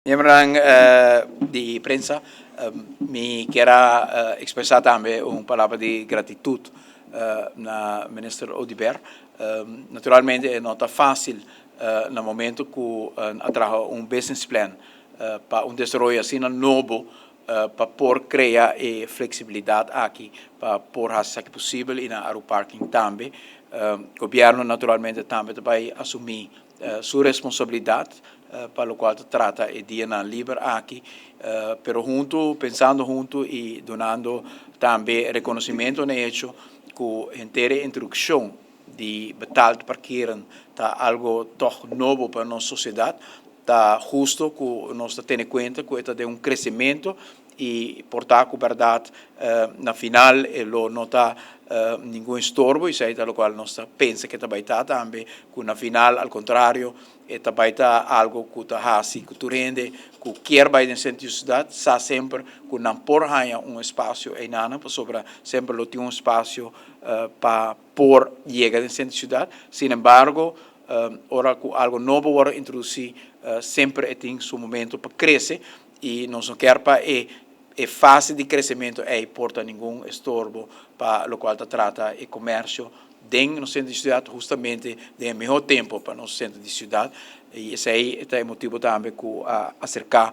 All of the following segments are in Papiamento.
Miembronan di prensa, mi kier a expresa tambe un palabra di gratitud na Minister Oduber. Naturalmente no ta facil na momento cu a traha un business plan pa un desaroyo asina nobo, pa por crea e flexibilidad aki pa por haci esaki posibel y na Aru Parking tambe. Gobierno naturalmente tambe ta bay asumi su responsabilidad pa locual ta trata e dianan liber aki, pero hunto, pensando hunto y dunando tambe reconocimento na hecho cu henter e introduccion di betaald parkeren ta algo toch nobo pa nos sociedad, ta husto cu nos ta tene cuenta cu ta den un crecemento y por ta cu berdad na final lo no ta ningun estorbo. Y esey ta locual nos ta pensa cu ta bay ta tambe, cu na final, al contrario, ta bay ta algo cu ta haci cu tur hende cu kier bay den centro di ciudad sa semper cu nan por haya un espacio eynan, pasobra semper lo tin un espacio pa por yega den centro di ciudad. Sin embargo, ora cu algo nobo wordo introduci, semper tin su momento pa crece y nos no kier pa e fase di crecemento ey por ta ningun estorbo pa locual ta trata e comercio den nos centro di ciudad, justamente den miho tempo pa nos centro di ciudad. Y esey ta e motibo tambe cu a acerca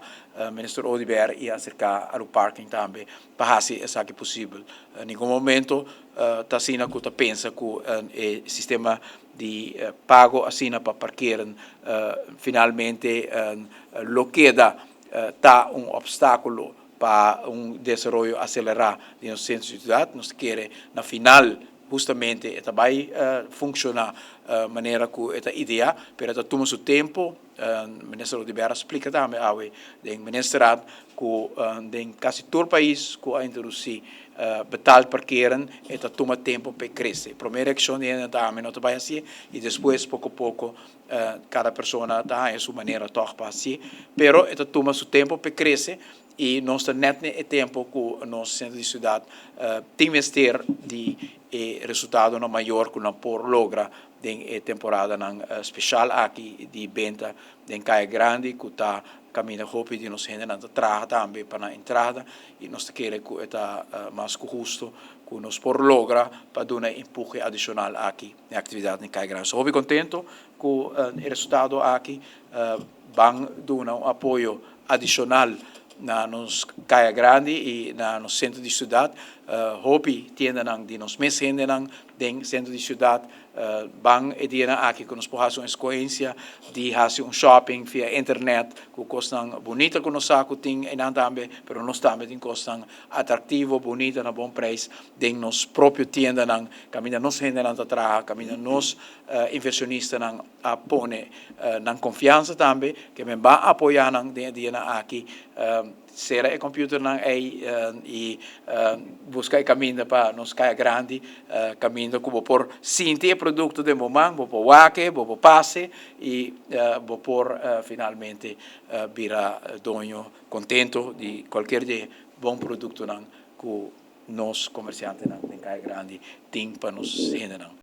Minister Oduber y acerca Aru Parking tambe pa haci esaki posibel. Ningun momento ta asina cu ta pensa cu e sistema di pago asina pa parkeren finalmente lo keda ta un obstaculo pa un desaroyo acelera di nos centro di ciudad. Nos kier na final justamente ta bay funciona manera cu ta idea, pero ta tuma su tempo. Minister Oduber a splica tambe awe den ministerraad cu den casi tur pais cu a introduci betaald parkeren, ta tuma tempo pa crece. Prome reaccion di hende tambe no ta bay asina y despues poco poco cada persona ta su manera toch pa haci, pero ta tuma su tempo pa crece y nos ta net e tempo cu nos centro di ciudad tin mester di e resultadonan mayor cu nan por logra den e temporadanan special aki di benta den Caya Grandi, cu ta caminda hopi di nos hendenan ta traha tambe pa nan entrada, y nos ta kere cu ta mas cu husto cu nos por logra pa duna empuhe adicional aki na actividad den Caya Grandi. So hopi contento cu e resultado aki. Ban duna un apoyo adicional na nos Caya Grandi y na nos centro di ciudad. Hopi tiendanan di nos mes hendenan den centro di ciudad. Ban e dianan aki cu nos por haci un escogencia di haci un shopping via internet cu cosnan bunita cu nos sa cu tin eynan tambe, pero nos tambe tin cosnan atractivo, bunita, na bon prijs den nos propio tiendanan, caminda nos hendenan ta traha, caminda nos inversionistanan a pone nan confiansa tambe, cu men ban apoya nan den e dianan aki. Cera e computernan ey y busca e caminda pa nos Caya Grandi, caminda cu bo por sinti e producto den bo man, bo por wak e, bo por pase y bo por finalmente bira doño contento di cualkier di bon productonan cu nos comerciantenan den Caya Grandi tin pa nos hendenan.